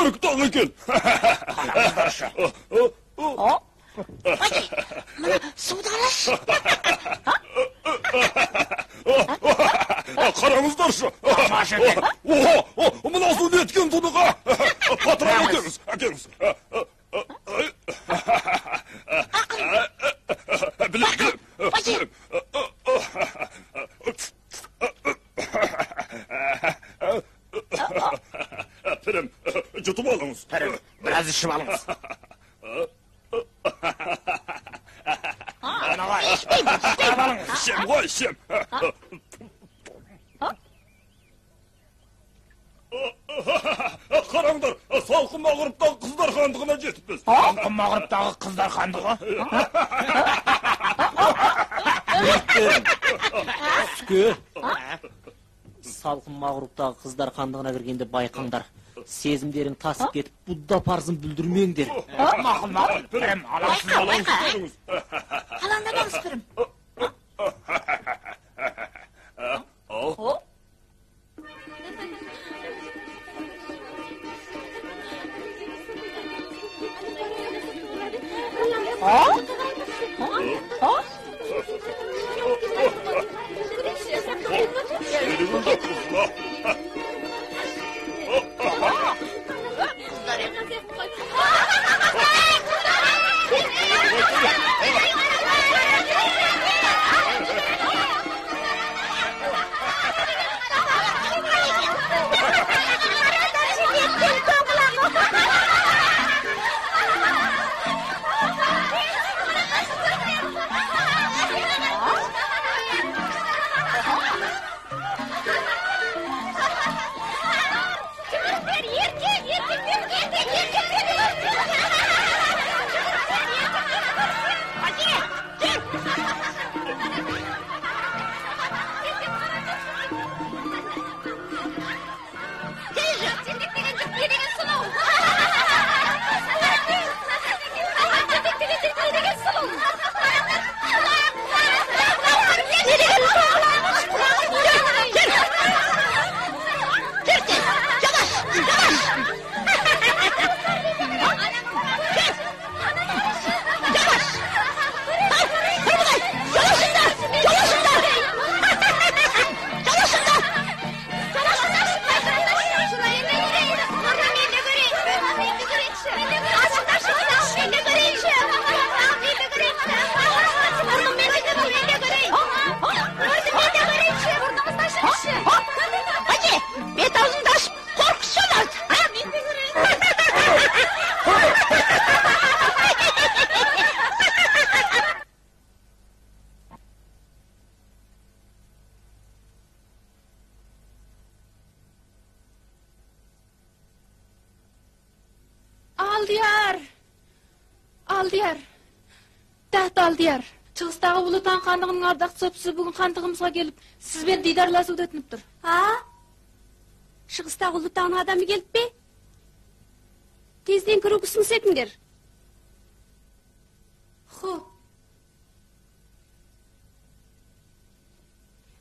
Өрік тағы екен. Қараңыздаршы. Бәке, мына суды қарашы. Қараңыздаршы. Тамаша екен. Мына су неткен тұнық, а? Қатырақ әкеңіз, әкеңіз. Білем, білем. Бәке. Пірім, жұтып алыңыз. Пірім, біраз ішіп алыңыз. Аналай, Ішпеймін, ішпеймін. алыңыз. Ішем ғой, ішем. Қараңдар, салқын мағұрыптағы қыздар хандығына жетіппіз. Салқын мағұрыптағы қыздар хандығы? Сүке. Салқын мағұрыптағы қыздар хандығына кіргенде байқаңдар. Сезімдерің тасып кетіп, Будда парызын бүлдірмеңдер. Мақұл, мақұл. Пірім, алаңсыз Байқа, болыңыз. байқа. Алаңдамаңыз, пірім. Елігін жоқ қызла. Жігіттер, еркек, еркектер, еркек, еркектер. Бәке, жүр. Тез жүр. Тентек деген жұрт не деген сұлу. Тентек деген жұрт не деген сұлу. Не деген сұлу. Жүр. Жүр тез. Жолаш, жолаш. Жүр. Жолаш. Тұр бұлай. Жолашыңдар, жолашыңдар. Жолашыңдар. Бәке, бет аузыңды ашып, қорқытшы оларды. Алдияр! Алдияр! Тәхт Алдияр! Шығыстағы Ұлы Таң хандығының ардақты сопысы бүгін хандығымызға келіп, сізбен дидарласуды өтініп тұр. А? Шығыстағы Ұлы Таңның адамы келіп пе? Тезден кіруге ұсыныс етіңдер. Хо,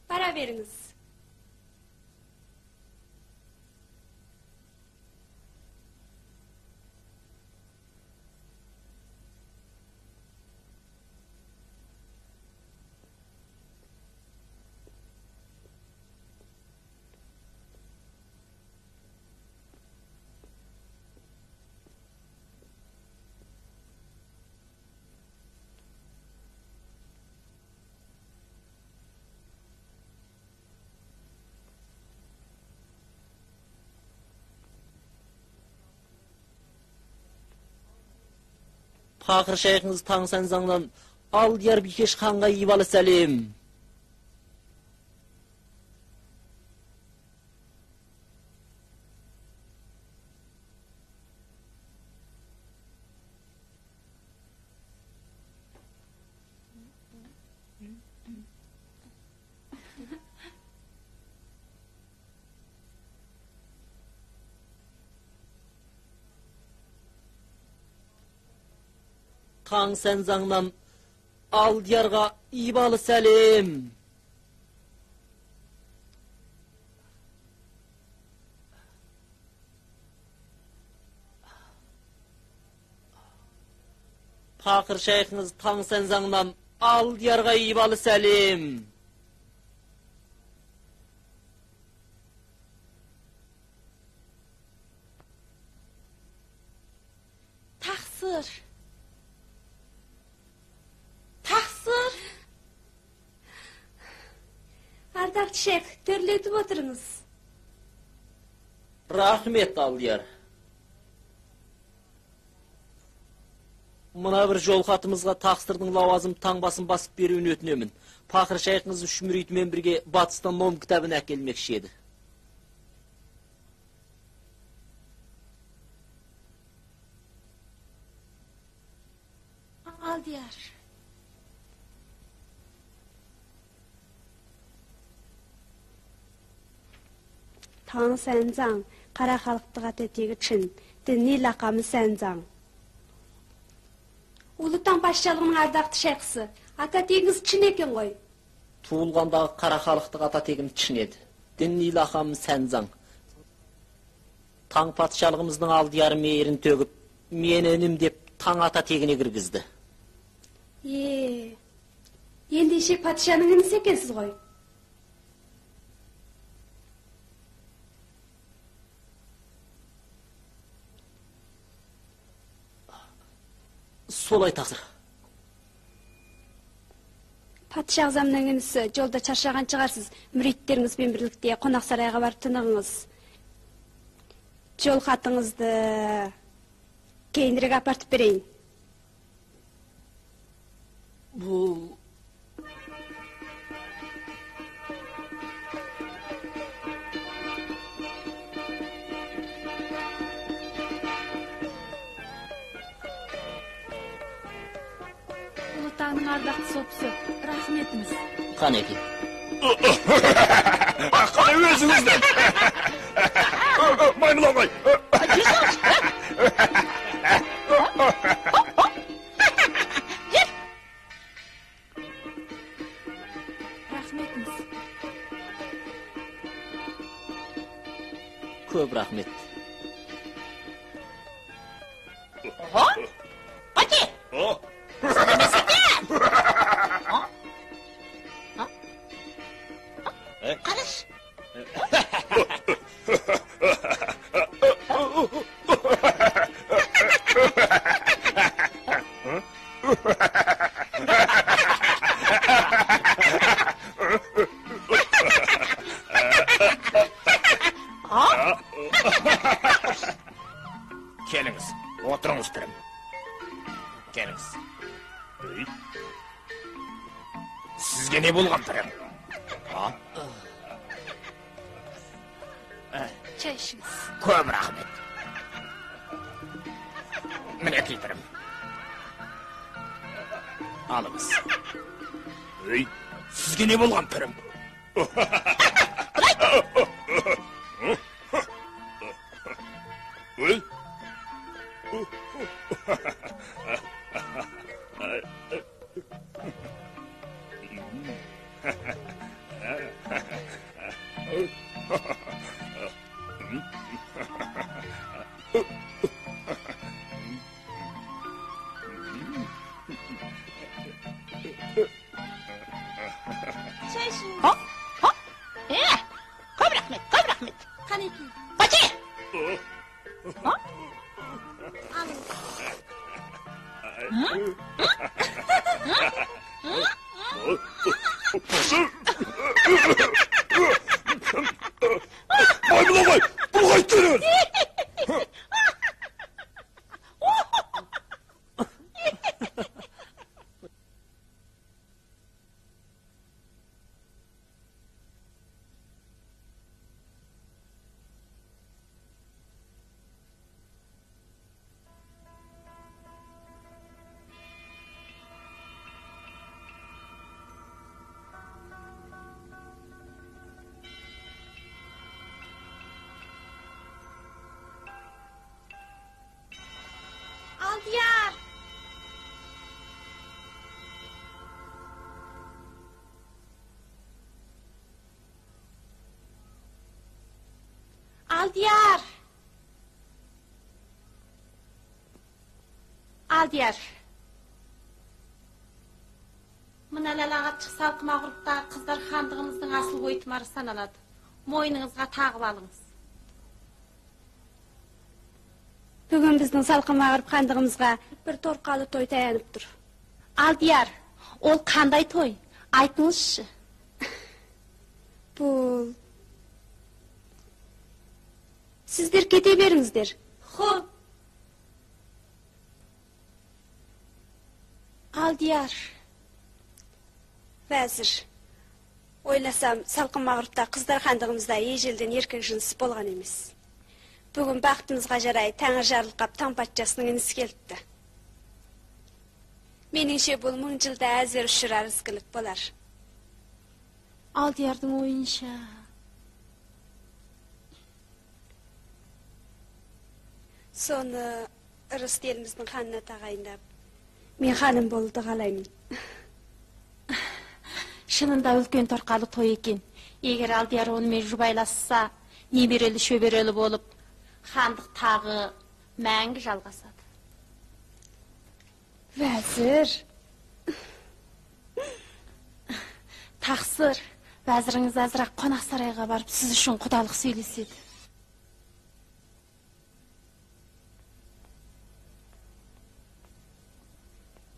Бара беріңіз. Пақыр шайқыңыз Таң Сәнзаңнан Алдияр бикеш ханға ибалы сәлем. Таң Сәнзаңнан Алдиярға ибалы сәлем. Пақыр шайхыңыз Таң Сәнзаңнан Алдиярға ибалы сәлем. Тақсыр. Тақсыр. Ардақты шайх, төрлетіп отырыңыз. Рахмет, Алдияр. Мына бір жол хатымызға тақсырдың лауазым таңбасын басып беруін өтінемін. Пақыр шайхыңыз үш мүритімен бірге батыстан ном кітабын әкелмекші еді. Алдияр. Таң Сәнзаң, қара халықтық ата-тегі Чин, діни лақамы Сәнзаң. Ұлы Таң патшалығының ардақты шайқысы, ата-тегіңіз Чин екен ғой. Туылғандағы қара халықтық ата-тегім Чин еді. Діни лақамым Сәнзаң. Таң патшалығымыздың Алдияры мейірін төгіп, мені інім деп Таң ата-тегіне кіргізді. Ендеше патшаның інісі екенсіз ғой. Солай тақсыр. Патша ағзамның інісі, жолда шаршаған шығарсыз. Мүриттеріңізбен бірлікте қонақ сарайға барып тынығыңыз. Жол хатыңызды кейінірек апартып берейін. Бұл... Ұлы Таңның ардақты сопысы, рахметіңіз. Қанеки. Қане өзіңізден. Маймыл ағай. Рахметіңіз. Көп рахмет. Қате! Қараш. Келіңіз, отырыңыз пірім. Келіңіз. Сізге не болған пірім? Чай ішіңіз. Көп рахмет. Мінекей пірім. Алыңыз. Сізге не болған пірім? Чай ішіңіз. Көп рахмет, көп рахмет. Қанеки. Қате! Алыңыз. Маймыл ағай, бұл қайттыңыз? Алдияр! Алдияр! Алдияр! Ләлә ағатшық салқын мағұрыптағы қыздар хандығымыздың асыл бойтұмары саналады. Мойныңызға тағып алыңыз. Бүгін біздің салқын мағырып хандығымызға бір торқалы той таянып тұр. Алдияр, ол қандай той? Айтыңызшы. Бұл... Сіздер кете беріңіздер. Хоп. Алдияр. Вәзір, ойласам, салқын мағырыпта қыздар хандығымызда ежелден еркек жынысы болған емес. Бүгін бақытымызға жарай тәңір жарылқап таң патшасының інісі келіпті. Меніңше бұл мың жылда әзер ұшырар ізгілік болар. Алдиярдың ойынша. Соны ырысты еліміздің ханына тағайындап, мен ханым болуды қалаймын. Шынында үлкен торқалы той екен. Егер Алдияр онымен жұбайласса, немерелі шөберелі болып, хандық тағы мәңгі жалғасады. Вәзір. Тақсыр, вәзіріңіз азырақ қонақ сарайға барып, сіз үшін құдалық сөйлеседі.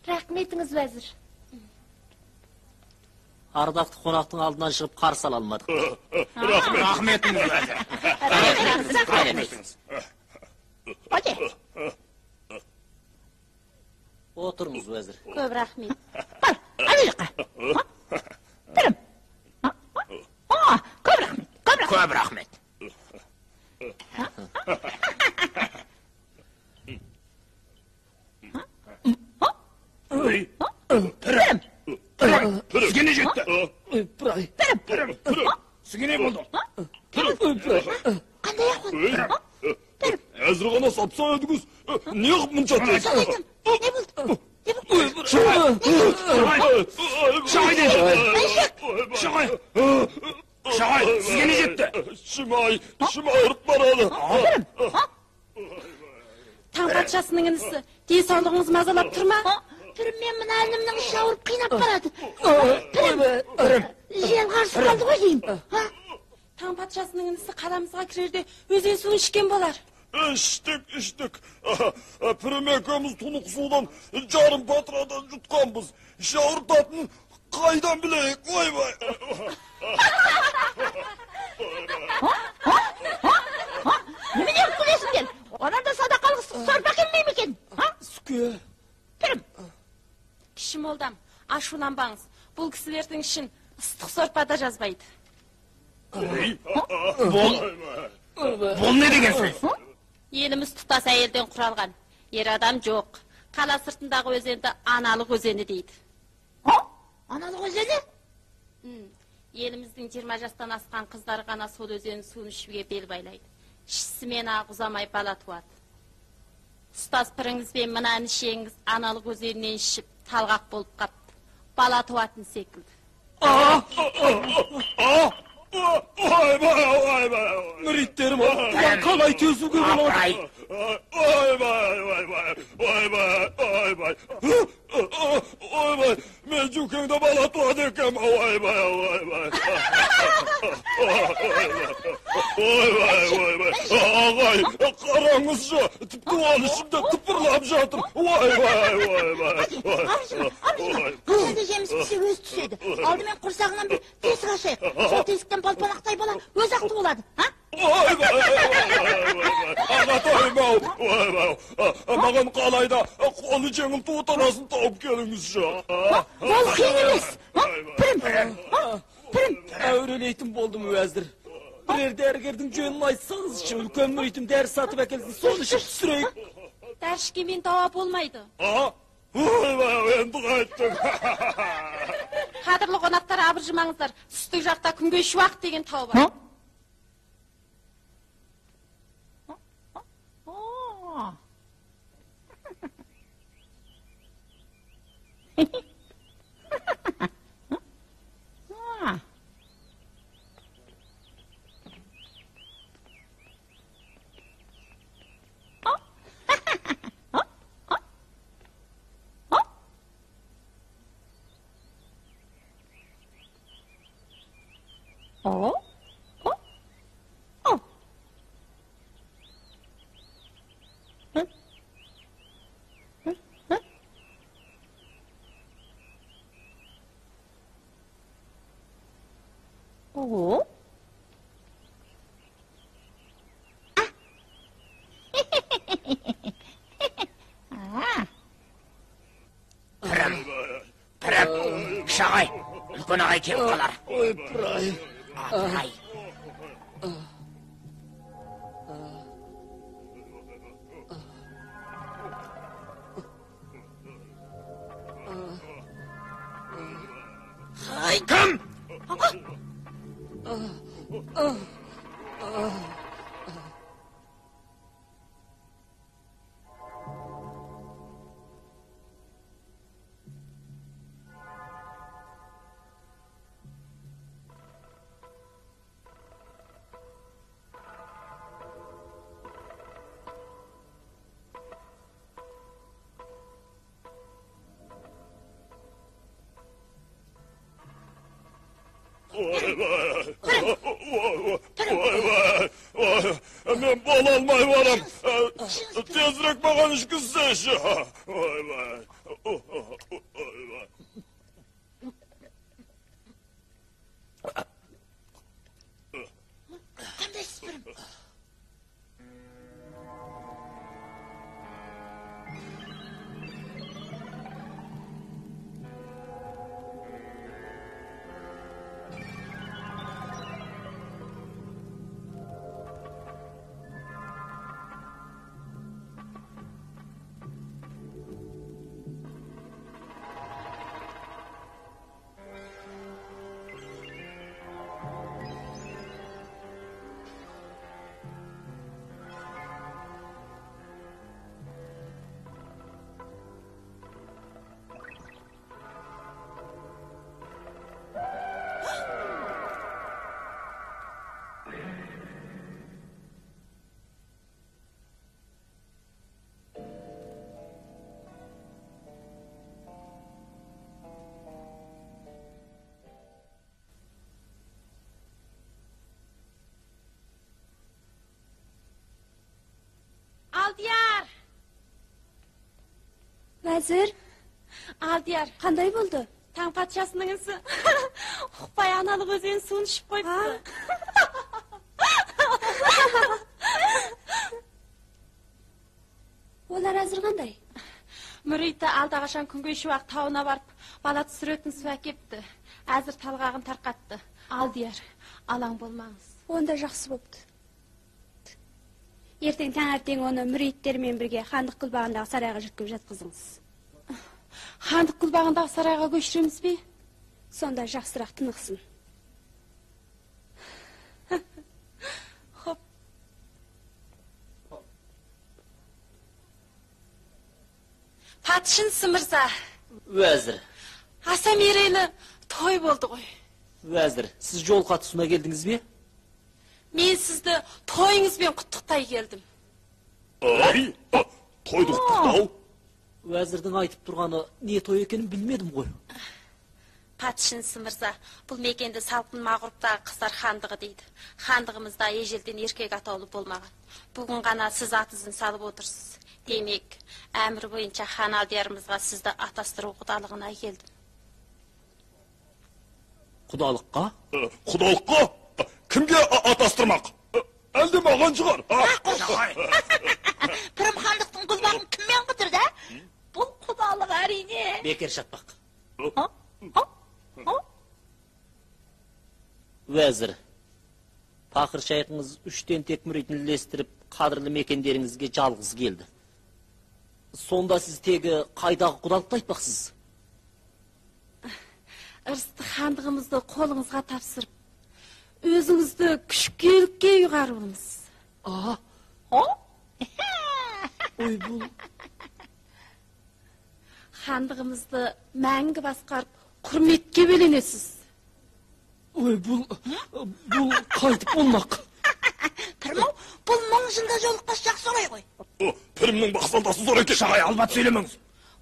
Рахметіңіз, вәзір. Ардақты қонақтың алдынан шығып қарсы ала алмадық. Рахметіңіз, вәзір. Рахметіңіз. Отырыңыз, вәзір. Көп рахмет. Бар, ана жаққа. Пірім. Көп рахмет, көп рахмет. Көп рахмет. Пірім. Сізге не жетті? Пірім. Сізге не болды? Қандай ахуал? Әзір ғана сапса едіңіз, не қып мұнша тез? Не болды? Не болды? Шағай деді. Шағай. Шағай, сізге не жетті? Шымай, ішім ауырып барады. Таң патшасының інісі, денсаулығыңыз мазалап тұр ма? Пірім, мен мына інімнің іші ауырып қинап барады. Пірім, жел қарсы қалды ғой деймін. Таң патшасының інісі қаламызға кірерде өзен суын ішкен болар. Іштік, іштік. Пірім екеуміз тұнық судан жарым патрадан жұтқанбыз. Іші ауыртатынын қайдан білейік, ойбай. Немене күлесіңдер? Одан да садақалық сорпа келмей ме екен? Сүке. Пірім. Кіші молдам, ашуланбаңыз. Бұл кісілердің ішін ыстық сорпа да жазбайды. Бұл не деген сөз? Еліміз тұтас әйелден құралған. Ер адам жоқ. Қала сыртындағы өзенді аналық өзені дейді. Аналық өзені? Еліміздің 20 жастан асқан қыздары ғана сол өзеннің суын ішуге бел байлайды. Ішісімен ақ ұзамай бала туады. Ұстаз піріңіз бен мына інішеңіз аналық өзенінен ішіп талғақ болып қапты. Бала туатын секілді. Ойбай, ойбай. Мүриттерім, бұған қалай төзуге болады? Ойбай, ойбай, ойбай, ойбай. Ойбай, мен жүкеңде бала туады екенмін. Ойбай, ойбай. Ойбай, ойбай. Ағай, қараңызшы, тіпті ол ішімде тыпырлап жатыр. Ойбай, ойбай. Абыржыма, абыржыма. Қашан да жеміс пісе өз түседі. Алдымен құрсағынан бір тесік ашайық. Сол тесіктен балпанақтай бала өз ақ туылады. Ойбай, ағатайым-ау, ойбай, маған қалайда қолы жеңіл тотанасын тауып келіңізші. Ол қиын емес. Пірім, пірім. Әурелейтін болдым, уәзір. Бірер дәрігердің жөнін айтсаңызшы, үлкен мүритім дәрі сатып әкелсін, соны ішіп түсірейік. Дәрі ішкенмен дауа болмайды. Ойбай, енді қайттың. Қадірлі қонақтар, абыржымаңыздар. Түстік жақта күнге шуақ деген тау бар. О? О? О? О? Пірім, пірім, Шағай, үлкен ағай келіп қалар. Ой, пырай. Апырай. Кім? Ой, ой, мен бола алмай барам. Тезірек маған ішкізсеші. Ойбай. Ойбай. Қандайсыз, пірім? Алдияр! Уәзір, Алдияр, қандай болды? Таң патшасының інісі ұқпай аналық өзен суын ішіп қойыпты. Олар әзір қандай? Мүриті алдағашан күнге шуақ тауына барып, бала түсіретін су әкепті. Әзір талғағын тарқатты. Алдияр, алаң болмаңыз. Онда жақсы бопты. Ертең таңертең оны мүриттермен бірге хандық гүлбағындағы сарайға жеткізіп жатқызыңыз. Хандық гүлбағындағы сарайға көшіреміз бе? Сонда жақсырақ тынықсын. Хоп. Патшынсы мырза. Уәзір. Аса мерейлі той болды ғой. Уәзір, сіз жол қатысуына келдіңіз бе? Мен сізді тойыңызбен құттықтай келдім. Ай, тойды құттықтау? Уәзірдің айтып тұрғаны не той екенін білмедім ғой. Патшынсы мырза, бұл мекенді салқын мағұрыптағы қыздар хандығы дейді. Хандығымызда ежелден еркек атаулы болмаған. Бүгін ғана сіз атызын салып отырсыз. Демек, әмір бойынша хан алдиярымызға сізді атастыру құдалығына келдім. Құдалыққа? Құдалыққа? Кімге атастырмақ? Әлде маған шығар. Пірім хандықтың гүлбағын кіммен қыдырды? Бұл құдалық әрине. Бекер шатпақ. Уәзір, пақыр шайқыңыз үштен тек мүритін ілестіріп, қадірлі мекендеріңізге жалғыз келді. Сонда сіз тегі қайдағы құдалықты айтпақсыз? Ырысты хандығымызды қолыңызға тапсырып, өзіңізді күшкелікке ұйғаруымыз. Ой, бұл... Хандығымызды мәңгі басқарып, құрметке бөленесіз. Ой, бұл қайтып болмақ. Пірім-ау, бұл мың жылда жолықпас жақсы орай ғой. Пірімнің бақсалдасы зор екен. Шағай, албат сөйлемеңіз.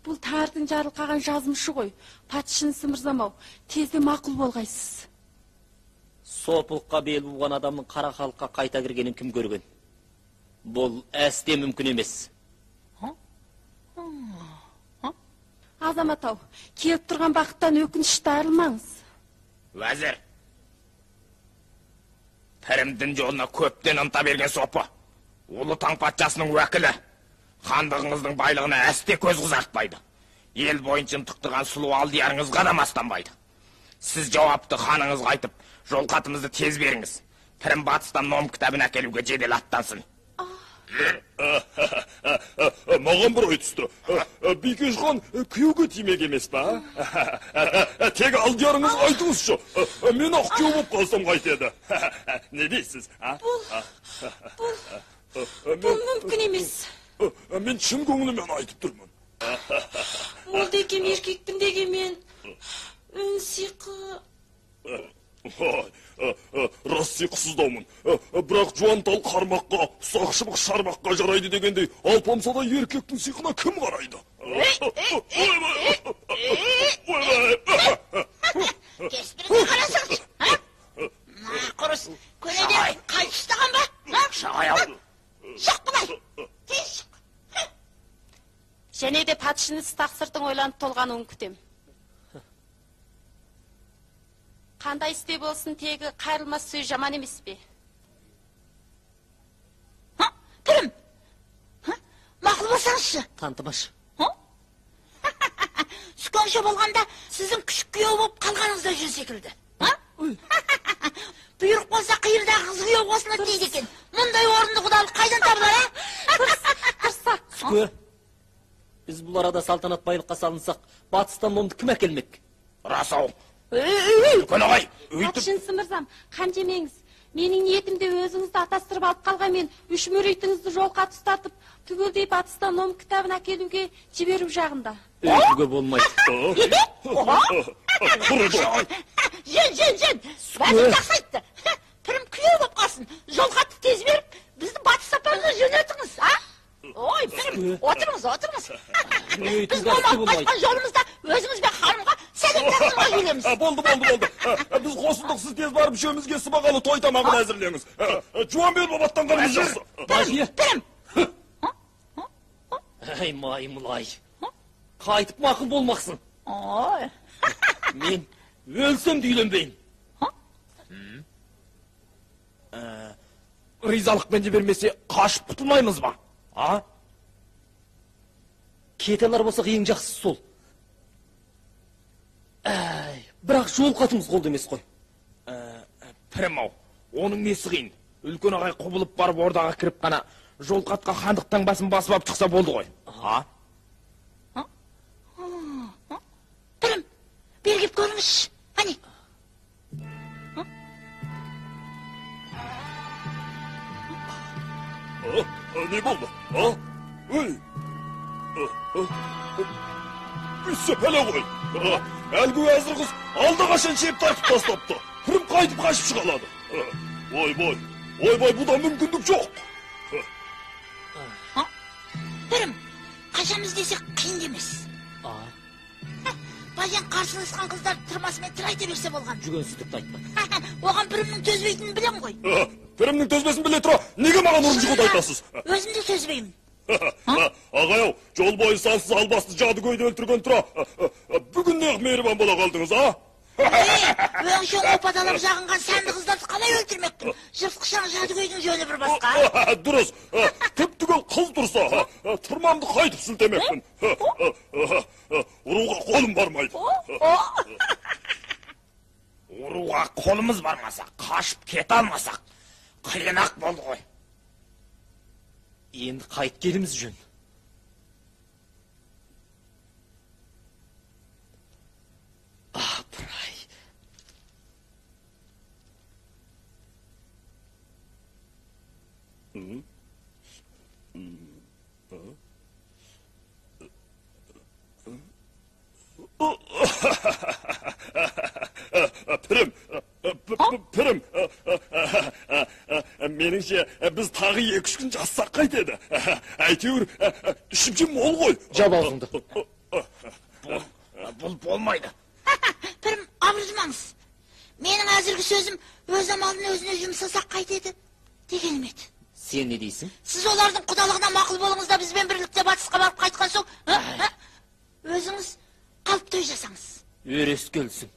Бұл таңертең жарылқаған жазмышы ғой. Патшынсы мырзам-ау, тезде мақұл болғайсыз. Сопылыққа бел буған адамның қара халыққа қайта кіргенін кім көрген? Бұл әсте мүмкін емес. Азамат ау, келіп тұрған бақыттан өкінішті айырылмаңыз. Уәзір, пірімдің жолына көптен ынта берген сопы, ұлы таң патшасының уәкілі, хандығыңыздың байлығына әсте көз қызартпайды. Ел бойынша ынтықтырған сұлу алдиярыңызға да мастанбайды. Сіз жауапты ханыңызға айтып, жолхатымызды тез беріңіз. Пірім батыстан ном кітабын әкелуге жедел аттансын. Маған бір ой түсті. Бикеш хан күйеуге тимек емес па? Тек алдиярыңыз айтыңызшы. Мен ақ күйеу болып қалсам қайтеді. Не дейсіз? Бұл мүмкін емес. Мен шын көңіліммен айтып тұрмын. Молдекем еркекпін дегенмен үн сиқы. Рас сиқысыздаумын. Бірақ жуан тал қармаққа, ұсақ шыбық шарбаққа жарайды дегендей, алпамсада еркектің сиқына кім қарайды? Кеспіріне қарасаңшы, мына құрыс көнеден қайтып ұстаған ба? Шық былай, тез шық. Және де патшаңыз тақсырдың ойланып толғануын күтем. Қандай істе болсын тегі қайырылмас сөз жаман емес пе? Пірім, мақұл болсаңызшы. Тантымаш. Сүкенші болғанда сіздің күшік күйеу болып қалғаныңыз да жөн секілді. Бұйрық болса қиырдағы қыз күйеу қосылады дейді екен. Мұндай орынды құдалық қайдан табылар, а? Тырсақ. Сүке, біз бұл арада салтанат байлыққа салынсақ, батыстан номды кім әкелмек? Рас ау. Үлкен ағай, өйтіп... Патшаңыз мырзам, қан жемеңіз. Менің ниетімде өзіңізді атастырып алып қалған мен үш мүритіңізді жолға ұстатып, түгелдей батыстан ном кітабын әкелуге жіберу жағында. Өйтуге болмайды. Жөн, жөн, жөн. Уәзір жақсы айтты. Пірім күйеу болып қалсын. Жолхатты тез беріп, бізді батыс сапарына жөнелтіңіз, а? Ой, пірім, отырыңыз, отырыңыз. Біз ном алып қайтқан жолымызда өзіңізбен ханымға сәлем тағзымға келеміз. Болды, болды, болды. Біз қосылдық, сіз тез барып үшеумізге сыбағалы той тамағын әзірлеңіз. Жуан бел болып аттанғанымыз жақсы. Пірім, пірім. Әй, маймыл-ай. Қайтып мақұл болмақсың. Ой. Мен өлсем де үйленбеймін. Ризалықпен жібермесе қашып құтылмаймыз ба? А? Кете алар болсақ ең жақсысы сол. Әй, бірақ жол қатымыз қолда емес қой. Пірім ау, оның несі қиын? Үлкен ағай құбылып барып ордаға кіріп қана жол қатқа хандық таңбасын басып алып шықса болды ғой. А? Пірім, бері кеп көріңізші. Әне. Не болды? А? Ой! Үссе пәле ғой. Әлгі уәзір қыз алдақашан шеп тартып тастапты. Пірім қайтып қашып шыға алады. Ойбай, ойбай, бұдан мүмкіндік жоқ. Пірім, қашамыз десек қиын емес. Баян қарсыласқан қыздар тырмасымен тырайта берсе болған. Жүгенсіздікті айтпа. Оған пірімнің төзбейтінін білем ғой. Пірімнің төзбесін біле тұра, неге маған ұрып жығуды айтасыз? Өзім де төзбеймін. Ағай ау, жол бойы сансыз албасты жәдігөйді өлтірген тұра, бүгін неғып мейірбан бола қалдыңыз, а? Өңшең опадалап жағынған сәнді қыздарды қалай өлтірмекпін? Жыртқышаң жәдігөйдің жөні бір басқа. Дұрыс, түп-түгел қыз тұрса, тырмамды қайтып сілтемекпін. Ұруға қолым бармайды. Ұруға қолымыз бармаса, қашып кете алмасақ, қиын-ақ болды ғой. Енді қайткеніміз жөн. Апырай. Пірім, пірім, меніңше біз тағы 2-3 күн жазсақ қайтеді. Әйтеуір ішіп-жем мол ғой. Жап аузыңды. Бұл болмайды. Пірім, абыржымаңыз. Менің әзіргі сөзім өз амалын өзіне жұмсасақ қайтеді дегенім еді. Сен не дейсің? Сіз олардың құдалығына мақұл болыңыз да бізбен бірлікте батысқа барып қайтқан соң, өзіңіз қалып той жасаңыз. Өрес келсін.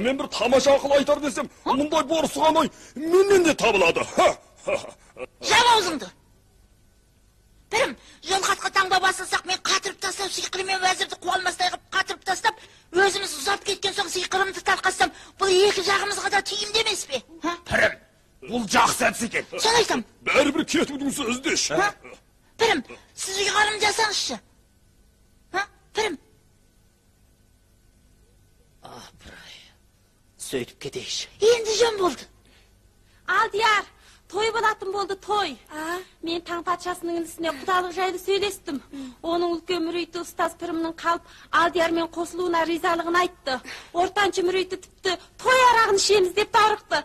Мен бір тамаша ақыл айтар десем, мұндай борсыған ой менен де табылады. Жап аузыңды. Пірім, жолхатқа таңба басылсақ, мен қатырып тастап, сиқырымен уәзірді қуа алмастай қып қатырып тастап, өзіміз ұзап кеткен соң сиқырымды тарқатсам, бұл екі жағымызға да тиімді емес пе? Пірім, бұл жақсы әдіс екен. Соны айтам. Бәрібір кетудің сөзі деші. Пірім, сіз ұйғарым жасаңызшы. Пірім. Апырай, сөйтіп кетейікші. Енді жөн болды. Алдияр, той болатын болды, той. Мен таң патшасының інісіне құдалық жайлы сөйлестім. Оның үлкен мүриті ұстаз пірімнің қалып Алдиярмен қосылуына ризалығын айтты. Ортаншы мүриті тіпті той арағын ішеміз деп даурықты.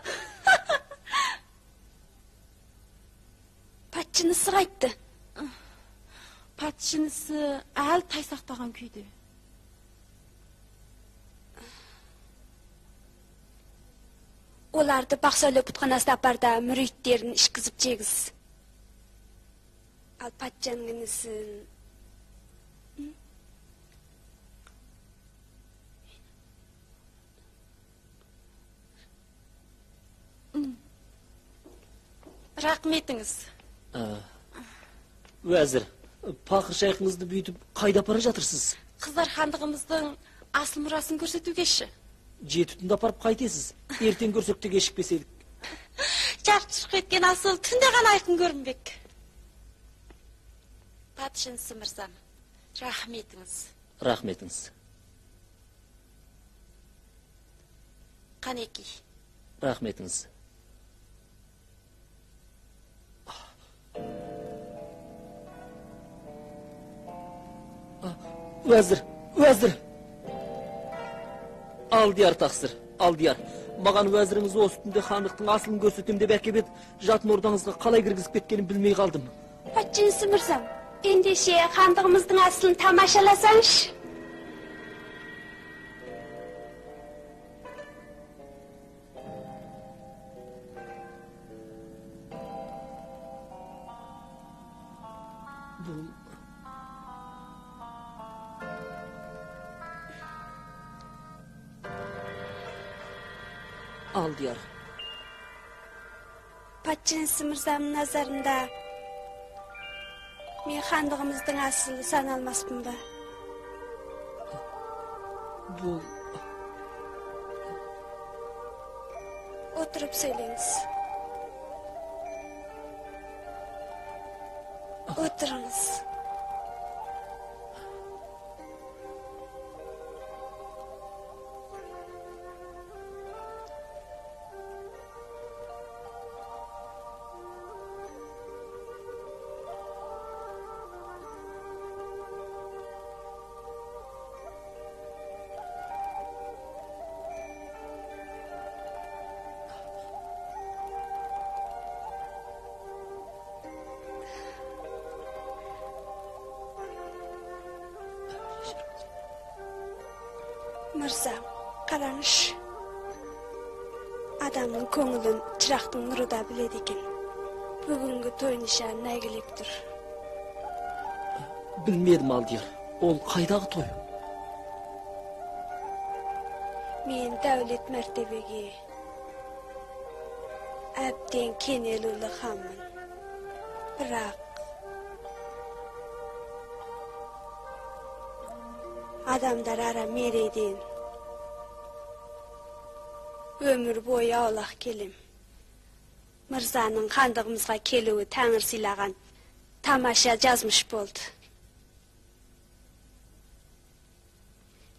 Патшанысы қайтты. Патшанысы әлі тайсақтаған күйде. Оларды Бақсәуле бұтханасына апар да мүриттерін ішкізіп жегіз. Ал патшаның інісін... Рақметіңіз. Уәзір, пақыр шайқыңызды бүйтіп қайда апара жатырсыз? Қыздар хандығымыздың асыл мұрасын көрсетугеші. Жеті түнде апарып қайтесіз. Ертең көрсек те кешікпес едік. Жарқ-жұрқ еткен асыл түнде ғана айқын көрінбек. Патшанысы мырзам, рахметіңіз. Рахметіңіз. Қанекей. Рахметіңіз. Уәзір, уәзір. Алдияр тақсыр, Алдияр. Маған уәзіріңіз осы түнде хандықтың асылын көрсетем деп әкеп еді, жатын ордаңызға қалай кіргізіп кеткенін білмей қалдым. Патшанысы мырзам, ендеше хандығымыздың асылын тамашаласаңшы. Бұл... Алдияр. Патшанысы мырзамның назарында мен хандығымыздың асылы саналмаспын ба? Бұл... Отырып сөйлеңіз. Отырыңыз. Мырзам, қараңызшы. Адамның көңілін шырақтың нұры да біледі екен. Бүгінгі той нишанын әйгілеп тұр. Білмедім, Алдияр. Ол қайдағы той? Мен дәулет мәртебеге әбден кенелулі ханмын. Бірақ адамдар ара мерейден өмір бойы аулақ келем. Мырзаның хандығымызға келуі тәңір сыйлаған тамаша жазмыш болды.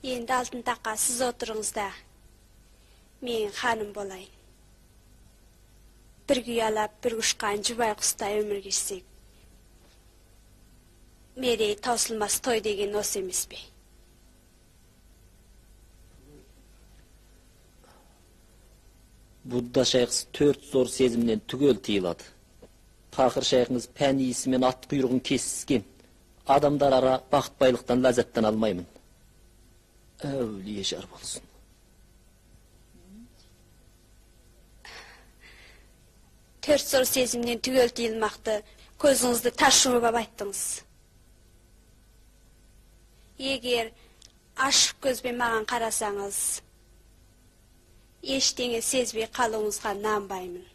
Енді алтын таққа сіз отырыңыз да, мен ханым болайын. Бір ұялап, бір ұшқан жұбай құстай өмір кешсек. Мерей таусылмас той деген осы емес пе? Будда шайқысы төрт зор сезімнен түгел тыйылады. Пақыр шайқыңыз пән иісімен ат құйрығын кесіскен. Адамдар ара бақыт байлықтан ләззаттан алмаймын. Әулие жар болсын. Төрт зор сезімнен түгел тыйылмақты көзіңізді тарс жұмып ап айттыңыз. Егер ашық көзбен маған қарасаңыз, ештеңе сезбей қалуыңызға нанбаймын.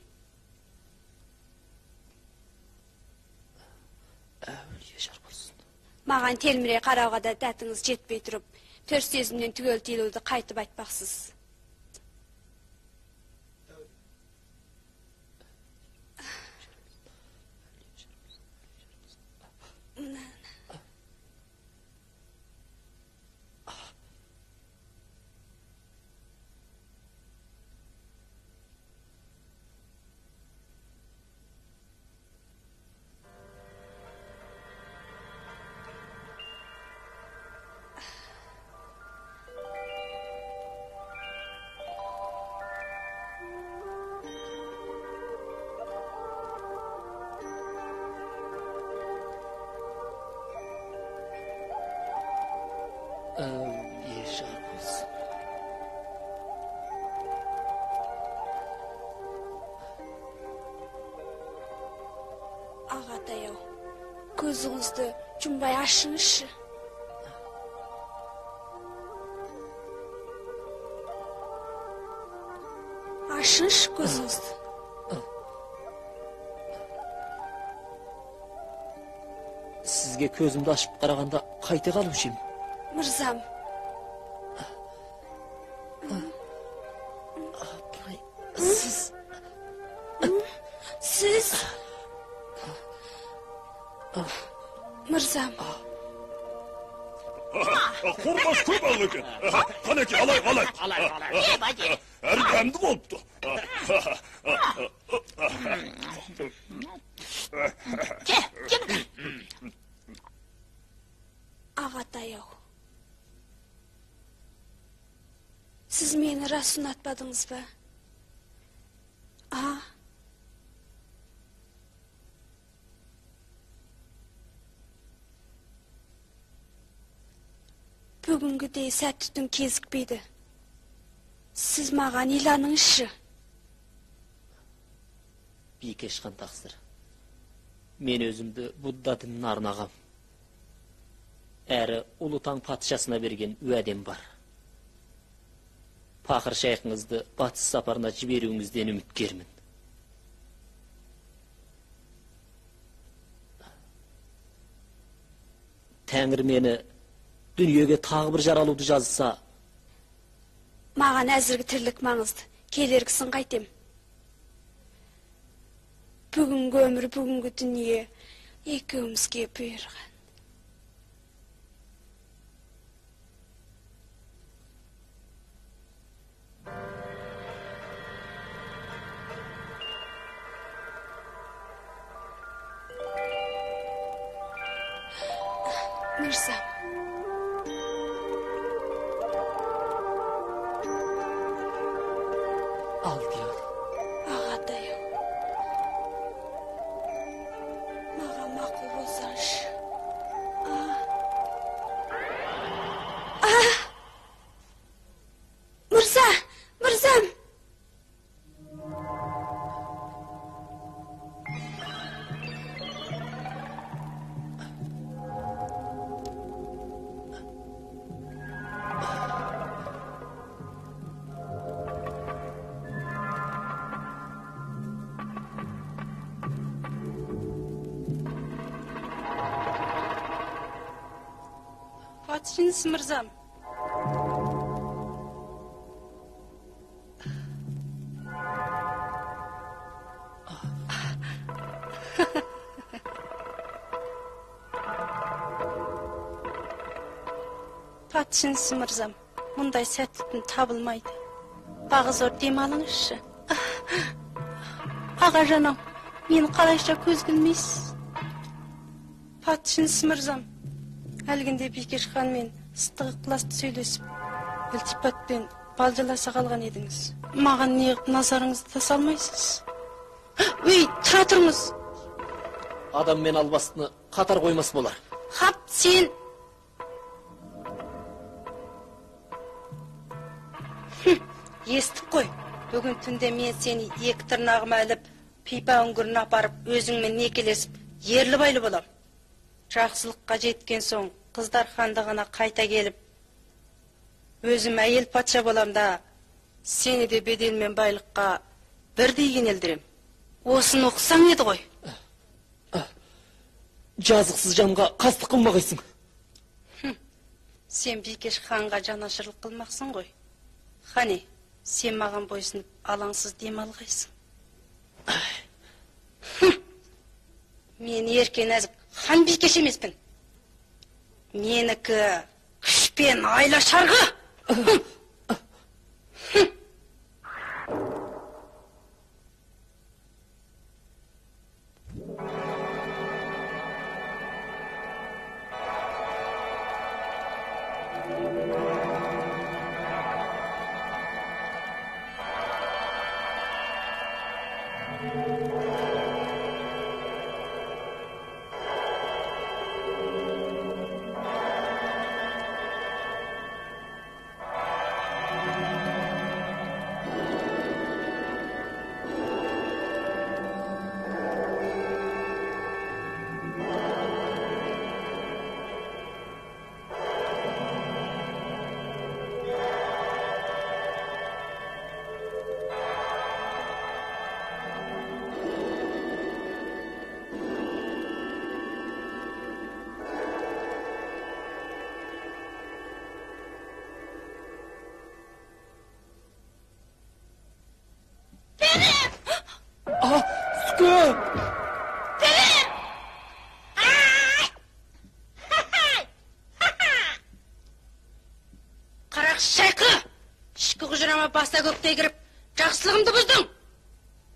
Әулие жар болсын. Маған телміре қарауға да дәтіңіз жетпей тұрып, төрт сезімнен түгел тыйылуды қайтып айтпақсыз. Әулие жар болсын. Ағатай-ау, көзіңізді жұмбай ашыңызшы. Ашыңызшы көзіңізді. Сізге көзімді ашып қарағанда қайта қалушы ем. Мырзам. Апай, сіз... Сіз... Мырзам. Қорғас көп ақ екен. Қанеке, алайық, алайық. Әрі дәмді болыпты. Ағатай-ау, сіз мені рас ұнатпадыңыз ба? А? Бүгінгідей сәтті түн кезікпейді. Сіз маған иланыңызшы. Бикеш хан тақсыр, мен өзімді Будда дініне арнағам. Әрі Ұлы Таң патшасына берген уәдем бар. Пақыр шайқыңызды батыс сапарына жіберуіңізден үміткермін. Тәңір мені дүниеге тағы бір жаралуды жазса... Маған әзіргі тірлік маңызды, келергісін қайтем. Бүгінгі өмір, бүгінгі дүние екеумізге бұйырған. Мырзам. Алдияр. Ағатай-ау, маған мақұл болсаңшы. Мырза, мырзам! Патшаңыз, мырзам. Патшаңыз, мырзам, мұндай сәтті түн табылмайды. Бағы зор дем алыңызшы. Аға жаным, мені қалайша көз күлмейсіз? Патшаңыз, мырзам, әлгінде Бикеш ханмен ыстық ықыласты сөйлесіп, ілтипатпен балжаласа қалған едіңіз. Маған неғып назарыңызды да салмайсыз? Өй, тұра тұрыңыз! Адам мен албастыны қатар қоймас болар. Хап, сен! Естіп қой, бүгін түнде мен сені екі тырнағыма іліп, Пипа үңгіріне апарып, өзіңмен некелесіп, ерлі байлы болам. Жақсылыққа жеткен соң қыздар хандығына қайта келіп, өзім әйел патша болам да, сені де бедел мен байлыққа бірдей кенелдірем. Осыны ұқсаң еді ғой. Жазықсыз жанға қастық қылмағайсың. Сен бикеш ханға жанашырлық қылмақсың ғой. Қане, сен маған бойсынып, алаңсыз дем алғайсың. Мен ерке нәзік хан бикеш емеспін. Менікі күш пен айла шарғы. Баса көктей кіріп, жақсылығымды бұздың.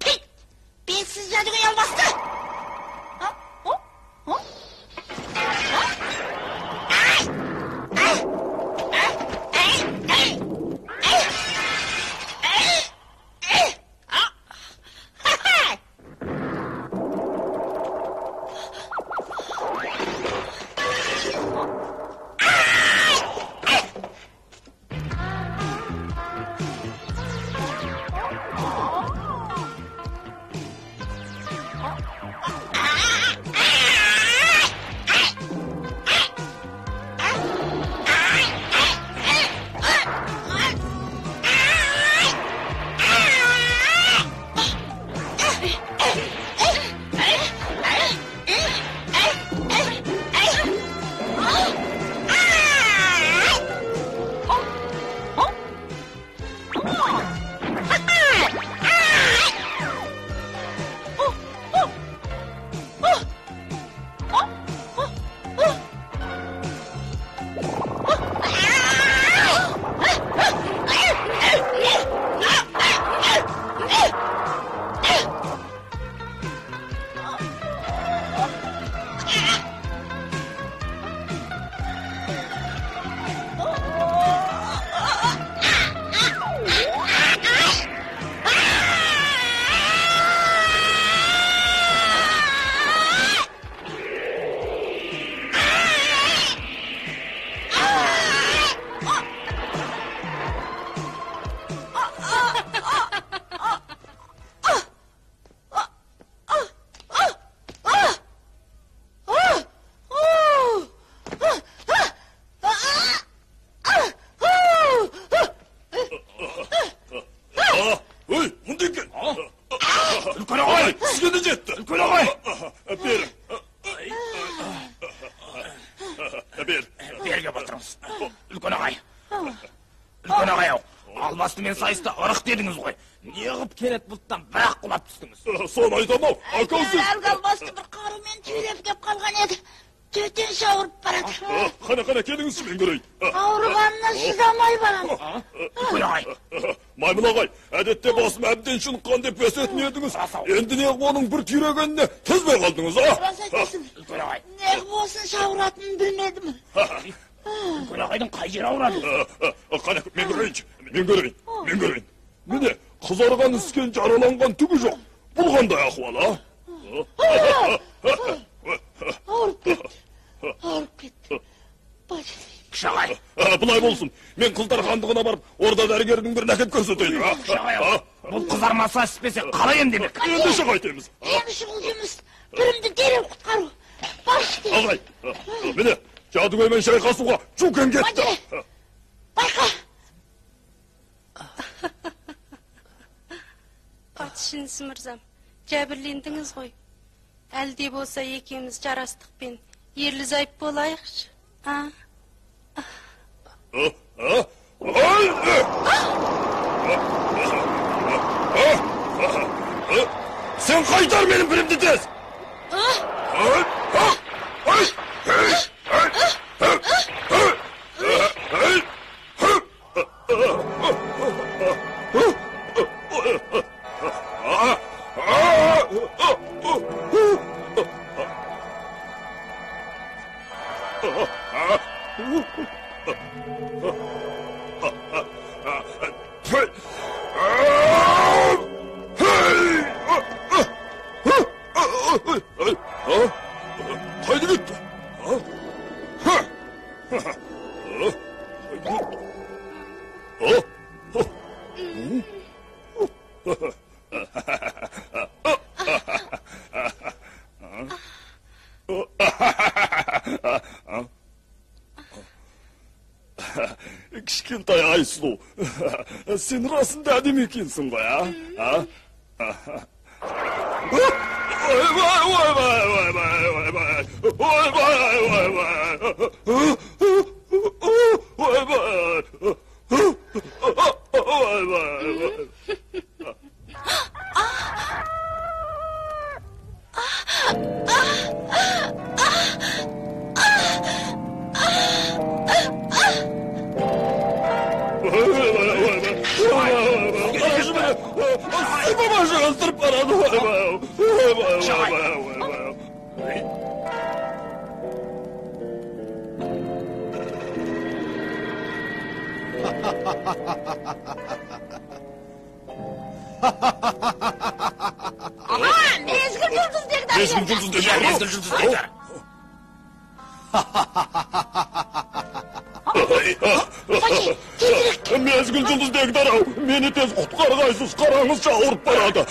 Пит, бенсіз жәдігөй албасты. Сайыста ырық дедіңіз ғой. Неғып кенет бұлттан бірақ құлап түстіңіз? Соны айтам-ау, ақылсыз. Әлгі албасты бір қарумен түйреп кеп қалған еді. Төтенше ауырып барады. Қане, қане, келіңізші, мен көрейін. Ауырғанына шыдамай барам. Үлкен ағай. Маймыл ағай, әдетте басым әбден шыныққан деп өсетін едіңіз. Енді неғып оның бір түйрегеніне төзбей қалдыңыз, а? Рас айтасың. Үлкен ағай. Неғып осынша ауыратынын білмедім. Үлкен ағайдың қай жері ауырады? Қане, мен көрейінші. Мен көрейін, мен көрейін. Міне, қызарған, іскен, жараланған түгі жоқ. Бұл қандай ахуал, а? Ауырып кетті, ауырып кетті. Кіші ағай, Былай болсын, мен қыздар хандығына барып, орда дәрігерінің бірін әкеп көрсетейін. Бұл қызармаса іспесе қалай емдемек? Ендеше қайтеміз? Ең шұғыл жұмыс, пірімді дереу құтқару. Баршы тез. Ағай, міне, жәдігөймен шайқасуға Чукен кетті. Байқа. Патша інісі мырзам, жәбірлендіңіз ғой. Әлде болса екеуміз жарастықпен ерлі зайып болайықшы. А? Сен қайтар менің пірімді тез! Қайда кетті? Кішкентай Айсұлу, сен расында әдемі екенсің ғой, а? Ойбай, ойбай, ойбай, ойбай, ойбай, ойбай, ойбай, ойбай. Ыстырып барады. Ойбай, ойбай, ойбай. Ама, мезгіл жұлдыз дегдар. Мезгіл жұлдыз дегдар. Мезгіл жұлдыз дегдар. Мезгіл жұлдыз дегдар ау, мені тез құтқарғайсыз, қараңызшы, ауырып барады.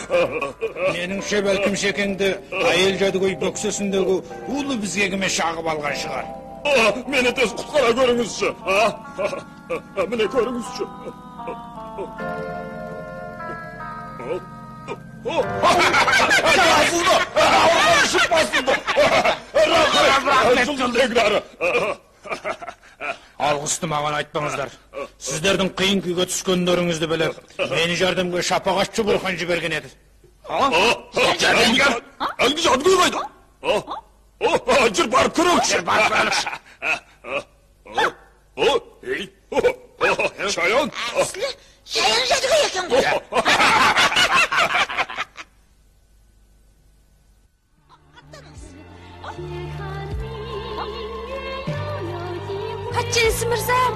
Меніңше, бәлкім шекеңді әйел жәдігөй бөксесіндегі улы бізгегіме шағып алған шығар. Мені тез құтқара көріңізші. Міне көріңізші. Басылды, ауырған ішіп басылды. Рахмет, жұлдыз дегдары. Алғысты маған айтпаңыздар. Сіздердің қиын күйге түскендеріңізді біліп, мені жәрдемге шапағатшы Бұрхан жіберген еді. Әлгі жәдігөй қайда? Жүр барып көрейікші. Жүр барып көрейікші. Шаян. Әсілі, шаян жәдігөй екен ғой. Патша інісі мырзам,